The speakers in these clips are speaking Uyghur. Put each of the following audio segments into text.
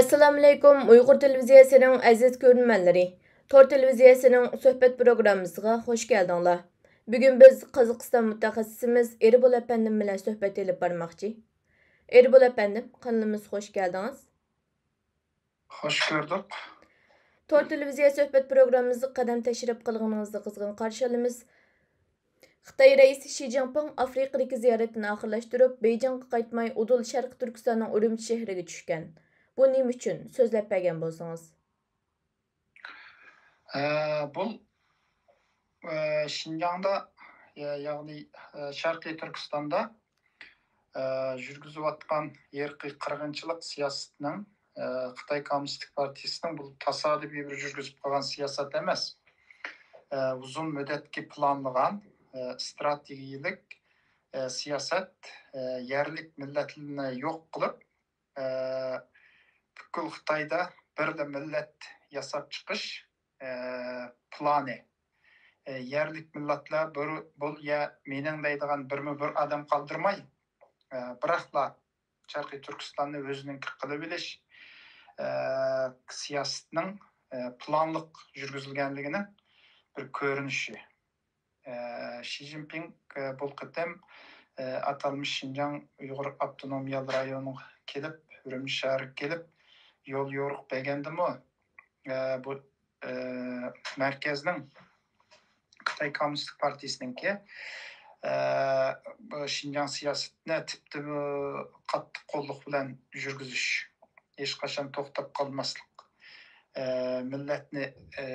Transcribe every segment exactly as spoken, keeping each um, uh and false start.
ئەسسالامۇئەلەيكۇم، ئۇيغۇر تېلېۋىزىيەسىنىڭ ئەزىز كۆرۈرمەنلىرى. تور تېلېۋىزىيەسىنىڭ سۆھبەت پروگراممىسىغا خۇش كەلدىڭلار. بۈگۈن بىز قازاقىستان مۇتەخەسسىسىمىز ئېرىبول ئەپەندىم بىلەن سۆھبەت ئېلىپ بارماقچى. ئېرىبول ئەپەندىم، قانىلىمىزغا خۇش كەلدىڭىز. خۇش كۆردۇق. تور تېلېۋىزىيە سۆھبەت پروگراممىمىزغا قەدەم تەشرىپ قىلغىنىڭىزنى قىزغىن قارشى ئالىمىز. خىتاي رەئىسى شى جىنپىڭ ئافرىقىدىكى زىيارىتىنى ئاخىرلاشتۇرۇپ، بېيجىڭغا قايتماي، ئۇدۇل شەرقىي تۈركىستاننىڭ ئۈرۈمچى شەھىرىگە چۈشكەن. بۇ نېمە ئۈچۈن؟ سۆزلەپ بەرگەن بولسىڭىز. ئە، بۇ، ئە، شىنجاڭدا، يا-، يەنى، ئە، شەرقىي تۈركىستاندا، ئە، يۈرگۈزۈۋاتقان ئىرقىي قىرغىنچىلىق سىياسىتىنىڭ، ئە، خىتاي كوممۇنىستىك پارتىيىسىنىڭ بۇ تاسادىپىي بىر يۈرگۈزۈپ قويغان سىياسەت ئەمەس. ئە، ئۇزۇن مۇددەتكە پىلانلىغان، ئە، ئىستراتېگىيەلىك، ئە، سىياسەت، ئە، يەرلىك مىللەتلەرنى يوق قىلىپ، ئە، پۈتكۈل خىتايدا بىرلا مىللەت ياساپ چىقىش، ئە، پىلانى. ئە، يەرلىك مىللەتلەر بىر بول يا مېنىڭ دەيدىغان بىرمۇ بىر ئادەم قالدۇرماي، ئە، بىراقلا شەرقىي تۈركىستاننى ئۆزىنىڭكى قىلىۋېلىش، ئە، سىياسىتىنىڭ، ئە، پىلانلىق يۈرگۈزۈلگەنلىكىنىڭ بىر كۆرۈنۈشى. ئە، شى جىنپىڭ، ئە، بۇ قېتىم، ئە، ئاتالمىش شىنجاڭ ئۇيغۇر ئاپتونومىيە رايونىغا كېلىپ، ئۈرۈمچى شەھىرىگە كېلىپ، يول يورۇق بەرگەندىمۇ، ئە، بۇ، ئە، مەركەزنىڭ، خىتاي كوممۇنىستىك پارتىيىسىنىڭكى، ئە، بۇ شىنجاڭ سىياسىتىنى تىپتىن قاتتىق قوللۇق بىلەن يۈرگۈزۈش، ھېچقاچان توختاپ قالماسلىق، ئە، مىللەتنى، ئە،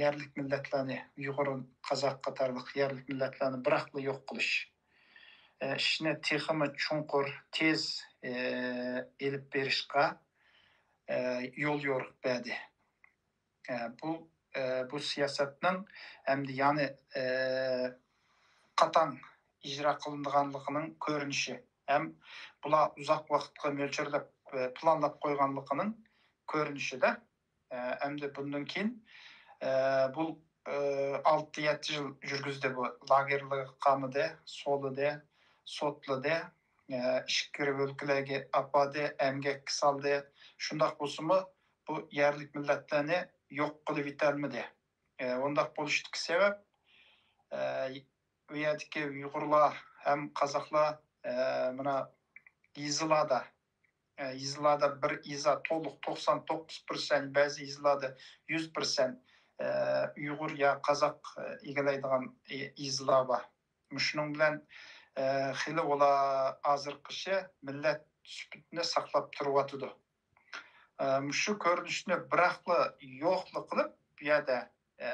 يەرلىك مىللەتلەرنى، ئۇيغۇر، قازاق قاتارلىق يەرلىك مىللەتلەرنى بىراقلا يوق قىلىش، ئە، ئىشنى تېخىمۇ چوڭقۇر، تېز، ئە، ئېلىپ بېرىشقا، ئە، يول يورۇق بەردى. ئە، بۇ، ئە، بۇ سىياسەتنىڭ ئەمدى يەنە، ئە، قاتاڭ ئىجرا قىلىنىدىغانلىقىنىڭ كۆرۈنۈشى ھەم بۇلار ئۇزاق ۋاقىتقا مۆلچەرلەپ، ئە، پىلانلاپ قويغانلىقىنىڭ كۆرۈنۈشىدە، ئە، ئەمدى بۇندىن كېيىن، ئە، بۇ، ئە، ئالتە يەتتە يىل يۈرگۈزدى بۇ. لاگېرلارغا قامىدى، سولىدى، سوتلىدى، ئە، ئىچكىرى ئۆلكىلەرگە ئاپاردى، ئەمگەككە سالدى. شۇنداق بولسىمۇ، بۇ يەرلىك مىللەتلەرنى يوق قىلىۋېتەلمىدى. ئە، ئۇنداق بولۇشتىكى سەۋەب، ئە، ئۇ يەردىكى ئۇيغۇرلار ھەم قازاقلار، ئە، مانا يېزىلاردا، ئە، يېزىلاردا بىر يېزا تولۇق توقسان توققۇز پىرسەنت، بەزى يېزىلاردا يۈز پىرسەنت، ئە، ئۇيغۇر يا قازاق، ئە، ئىگىلەيدىغان، ئە، يېزىلار بار. مۇشۇنىڭ بىلەن، ئە، خېلى ئۇلار ھازىرقىچە مىللەت سۈپىتىنى ساقلاپ تۇرۇۋاتىدۇ. ئە، مۇشۇ كۆرۈنۈشنى بىراقلا يوقلا قىلىپ، بۇ يەردە، ئە،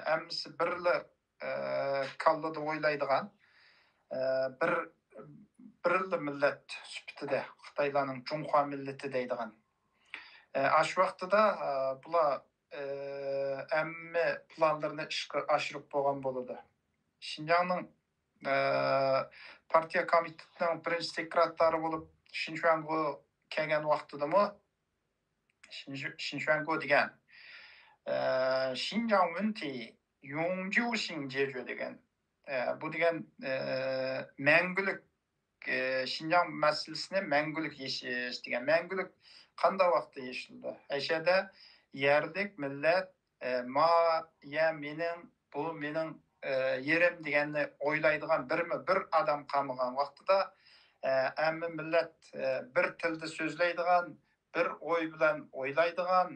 ھەممىسى بىرلا، ئە، كاللىدا ئويلايدىغان، ئە، بىر، بىرلا مىللەت سۈپىتىدە خىتايلارنىڭ جۇڭخۇا مىللىتى دەيدىغان. ئە، ئاشۇ ۋاقتىدا، ئە، بۇلار، ئە، ھەممە پىلانلىرىنى ئىشقا ئاشۇرۇپ بولغان بولىدۇ. شىنجاڭنىڭ، ئە، پارتىيە كومىتېتىنىڭ بىرىنچى سېكرېتارى بولۇپ شىنچۈەنگو كەلگەن ۋاقتىدىمۇ، شىنجۇ-، شىنچۈەنگو دېگەن، ئە، شىنجاڭ ۋېنتى يۇڭجيۇ شىڭجيېجۇ دېگەن، ئە، بۇ دېگەن، ئە، مەڭگۈلۈك، ئە، شىنجاڭ مەسىلىسىنى مەڭگۈلۈك يېشىش دېگەن. مەڭگۈلۈك قانداق ۋاقىتتا يېشىلىدۇ؟ ئەشەدە يەرلىك مىللەت، ئە، ما، يە مېنىڭ، بۇ مېنىڭ، ئە، يېرىم دېگەننى ئويلايدىغان بىرمۇ بىر ئادەم قالمىغان ۋاقتىدا، ئە، ھەممە مىللەت، ئە، بىر تىلدا سۆزلەيدىغان، بىر ئوي بىلەن ئويلايدىغان،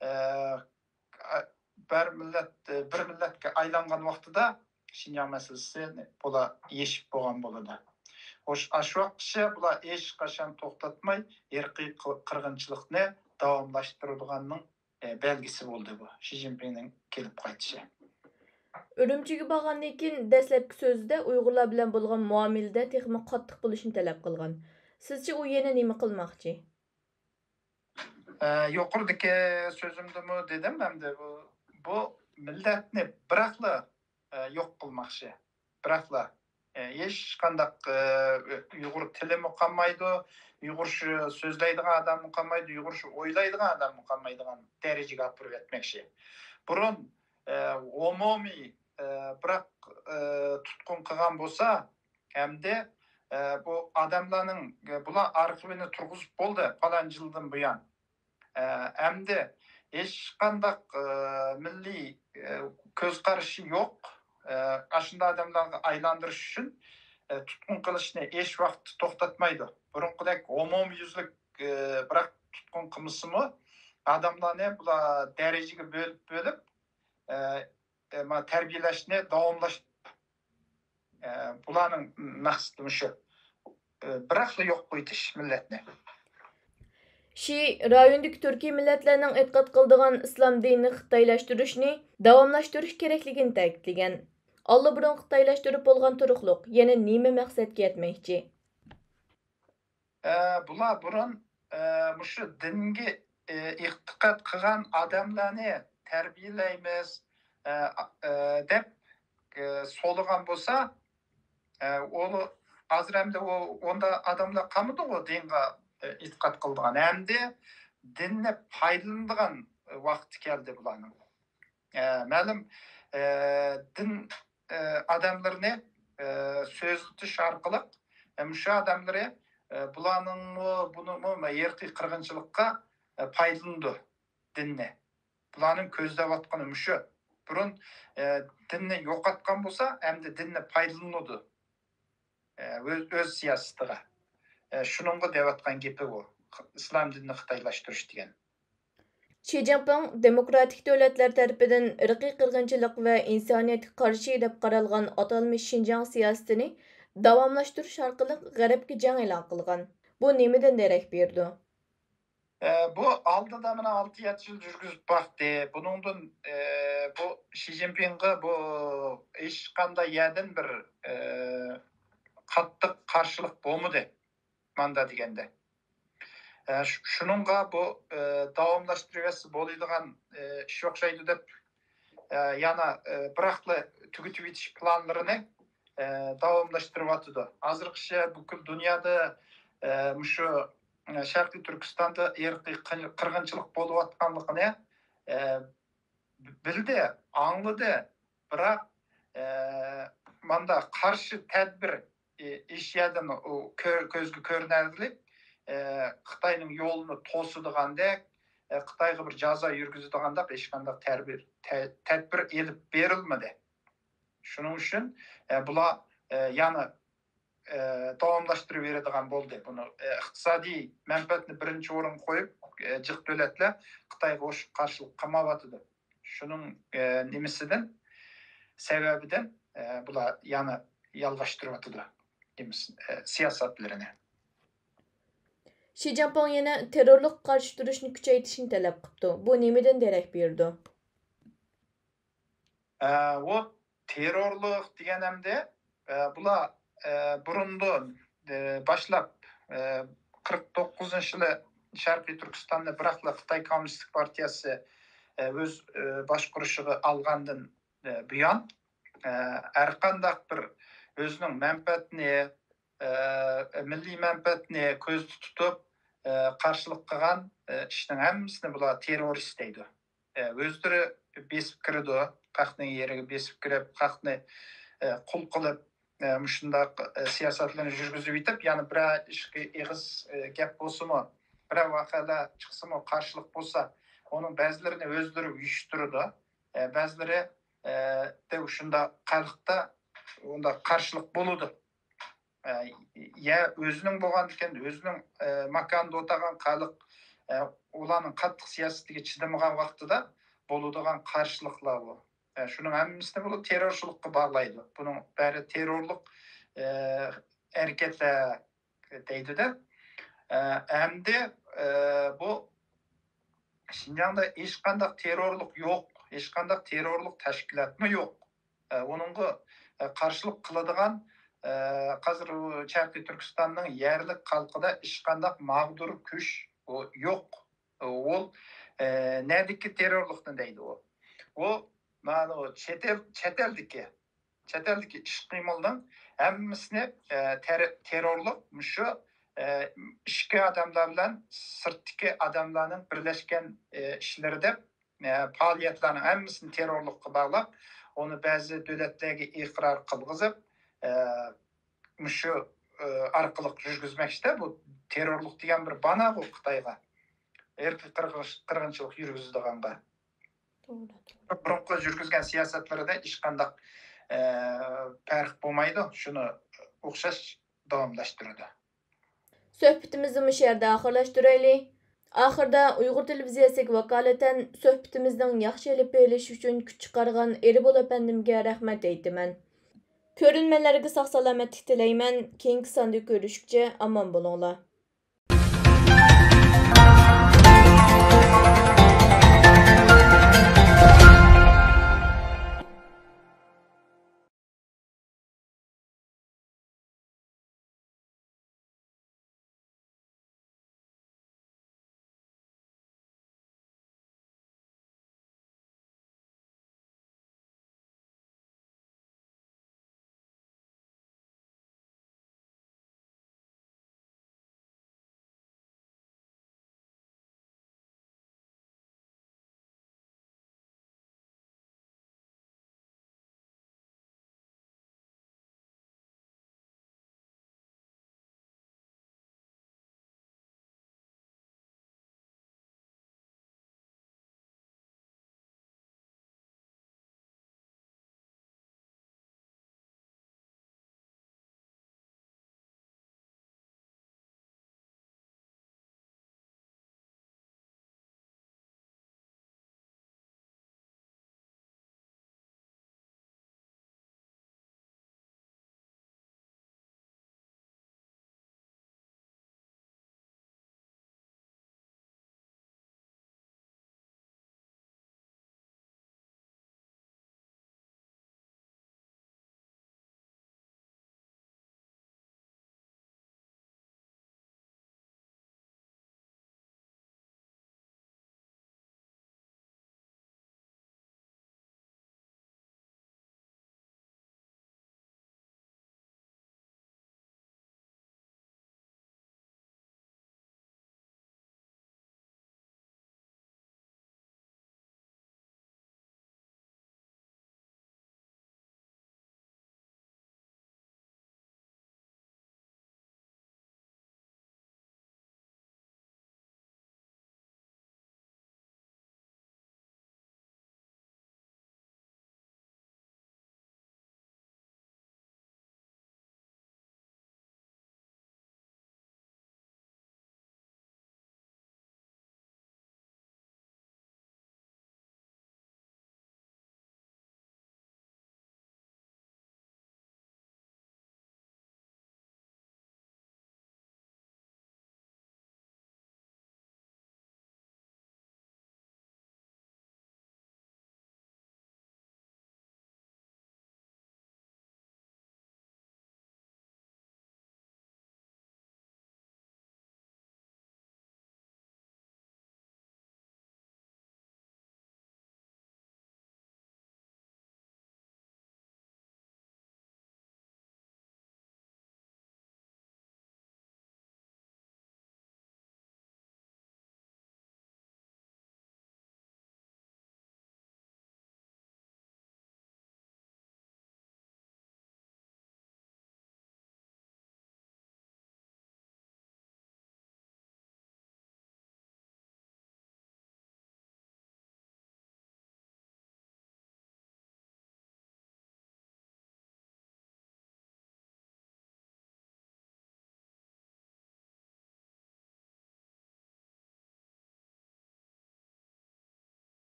ئە، بىر مىللەت، بىر مىللەتكە ئايلانغان ۋاقتىدا شىنجاڭ مەسىلىسى بۇلار يېشىپ بولغان بولىدۇ. خوش، ئاشۇ ۋاقىتقىچە بۇلار ھېچقاچان توختاتماي ئىرقىي قىر-، قىرغىنچىلىقنى داۋاملاشتۇرىدىغاننىڭ، ئە، بەلگىسى بولدى بۇ، شى جىنپىڭنىڭ كېلىپ قايتىشى. ئۈرۈمچىگە بارغاندىن كېيىن دەسلەپكى سۆزىدە ئۇيغۇرلار بىلەن بولغان مۇئامىلىدە تېخىمۇ قاتتىق بولۇشنى تەلەپ قىلغان. سىزچە ئۇ يەنە نېمە قىلماقچى؟ ئە، يۇقىرىدىكى سۆزۈمدىمۇ دېدىم، ئەمدى بۇ، بۇ مىللەتنى بىراقلا، ئە، يوق قىلماقچى. بىراقلا، ئە، ھېچقانداق، ئە، ئۇيغۇر تىلىمۇ قالمايدۇ، ئۇيغۇرچە سۆزلەيدىغان ئادەممۇ قالمايدۇ، ئۇيغۇرچە ئويلايدىغان ئادەممۇ قالمايدىغان دەرىجىگە ئاپىرىۋەتمەكچى. بۇرۇن، ئە، ئومۇمىي، ئە، بىراق، ئە، تۇتقۇن قىلغان بولسا، ئەمدى، ئە، بۇ ئادەملەرنىڭ، ئە، بۇلار ئارخىۋىنى تۇرغۇزۇپ بولدى، پالان يىلدىن بۇيان. ئەمدى ھېچقانداق مىللىي كۆز قارىشى يوق ئاشۇنداق ئادەملەرگە ئايلاندۇرۇش ئۈچۈن تۇتقۇن قىلىشنى ھېچ ۋاقىت توختاتمايدۇ. بۇرۇنقىدەك ئومۇميۈزلۈك بىراق تۇتقۇن قىلمىسىمۇ، ئادەملەرنى بۇلار دەرىجىگە بۆلۈپ بۆلۈپ تەربىيەلەشنى داۋاملاش بۇلارنىڭ مەقسىتى مۇشۇ. بىراقلا يوق قويۇۋېتىش مىللەتنى. شى رايوندىكى تۈركىي مىللەتلەرنىڭ ئېتىقاد قىلىدىغان ئىسلام دىنىنى خىتايلاشتۇرۇشنى داۋاملاشتۇرۇش كېرەكلىكىنى تەكىتلىگەن. ئاللىبۇرۇن خىتايلاشتۇرۇپ بولغان تۇرۇقلۇق يەنە نېمە مەقسەتكە يەتمەكچى؟ بۇلار بۇرۇن مۇشۇ دىنگە ئېتىقاد قىلغان ئادەملەرنى تەربىيەلەيمىز دەپ سولىغان بولسا، ئۇ ھازىر ئەمدى ئۇ ئۇنداق ئادەملەر قالمىدىغۇ دىنغا ئېتىقاد قىلىدىغان. ئەمدى دىننى پايدىلىنىدىغان ۋاقتى كەلدى بۇلارنىڭ. مەلۇم دىن ئادەملىرىنى سۆزلىتىش ئارقىلىق مۇشۇ ئادەملىرى بۇلارنىڭمۇ بۇنىمۇ ئىرقىي قىرغىنچىلىققا پايدىلىنىدۇ دىننى. بۇلارنىڭ كۆزلەۋاتقىنى مۇشۇ. بۇرۇن دىننى يوقاتقان بولسا، ئەمدى دىننى پايدىلىنىدۇ. ئۆز، ئۆز سىياسىتىغا. شۇنىڭغا دەۋاتقان گېپى بۇ. ئىسلام دىنىنى خىتايلاشتۇرۇش دېگەن. شى جىنپىڭ دېموكراتىك دۆلەتلەر تەرىپىدىن ئىرقىي قىرغىنچىلىق ۋە ئىنسانىيەتكە قارشى دەپ قارالغان ئاتالمىش شىنجاڭ سىياسىتىنى داۋاملاشتۇرۇش ئارقىلىق غەربكە جەڭ ئېلان قىلغان. بۇ نېمىدىن دېرەك بېرىدۇ؟ بۇ ئالدىدا مانا ئالتە يەتتە يىل يۈرگۈزۈپ باقتى. بۇنىڭدىن بۇ شى جىنپىڭغا بۇ ھېچقانداق يەردىن بىر قاتتىق قارشىلىق بولمىدى. ماندا دېگەندە. شۇنىڭغا بۇ داۋاملاشتۇرۇۋەتسە بولىدىغان ئىش ئوخشايدۇ دەپ، يەنە بىراقلا تۈگىتىۋېتىش پىلانلىرىنى داۋاملاشتۇرۇۋاتىدۇ. ھازىرغىچە پۈتكۈل دۇنيادا مۇشۇ شەرقىي تۈركىستاندا ئىرقىي قىرغىنچىلىق بولۇۋاتقانلىقىنى بىلدى، ئاڭلىدى. بىراق ماندا قارشى تەدبىر ھېچ يەردىن كۆزگە كۆرۈنەرلىك خىتاينىڭ يولىنى توسىدىغاندەك، خىتايغا بىر جازا يۈرگۈزىدىغاندەك ھېچقانداق تەدبىر ئېلىپ بېرىلمىدى. شۇنىڭ ئۈچۈن بۇلار يەنە داۋاملاشتۇرۇۋېرىدىغان بولدى. بۇنى ئىقتىسادىي مەنپەئەتنى بىرىنچى ئورۇنغا قويۇپ، جىق دۆلەتلەر خىتايغا قوشۇپ قارشىلىق قىلمايۋاتىدۇ. شۇنىڭ نېمىسىدىن، سەۋەبىدىن بۇلار يەنە يالغاشتۇرۇۋاتىدۇ سىياسەتلىرىنى. شى جىنپىڭ يەنە تېررورلۇققا قارشى تۇرۇشنى كۈچەيتىشنى تەلەپ قىپتۇ. بۇ نېمىدىن دېرەك بېرىدۇ؟ ئۇ تېررورلۇق دېگەن ئەمدى بۇلار بۇرۇندىن باشلاپ قىرىق توققۇزىنچى يىلى شەرقىي تۈركىستاننى بىراقلا خىتاي كوممۇنىستىك پارتىيەسى ئۆز باشقۇرۇشىغا ئالغاندىن بۇيان ھەرقانداق بىر ئۆزىنىڭ مەنپەئەتىنى، مىللىي مەنپەئەتىنى كۆزدە تۇتۇپ قارشىلىق قىلغان ئىشنىڭ ھەممىسىنى بۇلار تېررورىست دەيدۇ. ئۆزلىرى بېسىپ كىرىدۇ، خەقنىڭ يېرىگە بېسىپ كىرىپ، خەقنى قۇل قىلىپ، مۇشۇنداق سىياسەتلەرنى يۈرگۈزۈۋېتىپ، يەنە بىرەر ئىككى ئېغىز گەپ بولسىمۇ، بىرەر ۋەقەلەر چىقسىمۇ، قارشىلىق بولسا، ئۇنىڭ بەزىلىرىنى ئۆزلىرى ئۇيۇشتۇرىدۇ، بەزىلىرى دە شۇنداق خەلقتە ئۇنداق قارشىلىق بولىدۇ. يا ئۆزىنىڭ بولغاندىكىن، ئۆزىنىڭ ماكانىدا ئولتۇرغان خەلق، ئۇلارنىڭ قاتتىق سىياسىتىگە چىدىمىغان ۋاقتىدا بولىدىغان قارشىلىقلار بۇ. شۇنىڭ ھەممىسىنى بۇلار تېررورچىلىققا باغلايدۇ. بۇنىڭ بەرى تېررورلۇق ھەرىكەتلەر دەيدۇ-دە. ئەمدى بۇ شىنجاڭدا ھېچقانداق تېررورلۇق يوق، ھېچقانداق تېررورلۇق تەشكىلاتمۇ يوق. ئۇنىڭغا قارشىلىق قىلىدىغان ھازىر شەرقىي تۈركىستاننىڭ يەرلىك خەلقىدە ھېچقانداق ماغدۇر كۈچ يوق. ئۇ نەدىكى تېررورلۇقنى دەيدۇ ئۇ. ئۇ مانا چەت ئەل، چەت ئەلدىكى، چەت ئەلدىكى ئىش قىمىلنىڭ ھەممىسىنى تېررورلۇق مۇشۇ ئىچكى ئادەملەر بىلەن سىرتتىكى ئادەملەرنىڭ بىرلەشكەن ئىشلىرى دەپ پائالىيەتلەرنىڭ ھەممىسىنى تېررورلۇققا باغلاپ، ئۇنى بەزى دۆلەتلەرگە ئىقرار قىلغۇزۇپ، مۇشۇ ئارقىلىق يۈرگۈزمەكچىدە. بۇ تېررورلۇق دېگەن بىر بانا بۇ خىتايغا. ئىرقىي قىرغىنچىلىق يۈرگۈزىدىغانغا. بۇرۇنقى يۈرگۈزگەن سىياسەتلىرىدە ھېچقانداق، ئە، پەرق بولمايدۇ. شۇنى ئوخشاش داۋاملاشتۇرىدۇ. سۆھبىتىمىزنى مۇشۇ يەردە ئاخىرلاشتۇرايلى. ئاخىردا ئۇيغۇر تېلېۋىزىيەسىگە ۋاكالىتەن سۆھبىتىمىزنىڭ ياخشى ئېلىپ بېرىلىشى ئۈچۈن كۈچ چىقارغان ئېرىبول ئەپەندىمگە رەھمەت ئېيتىمەن. كۆرۈرمەنلەرگە ساق-سالامەتلىك تىلەيمەن. كېيىنكى ساندا كۆرۈشكىچە ئامان بولۇڭلار.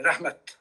رەھمەت.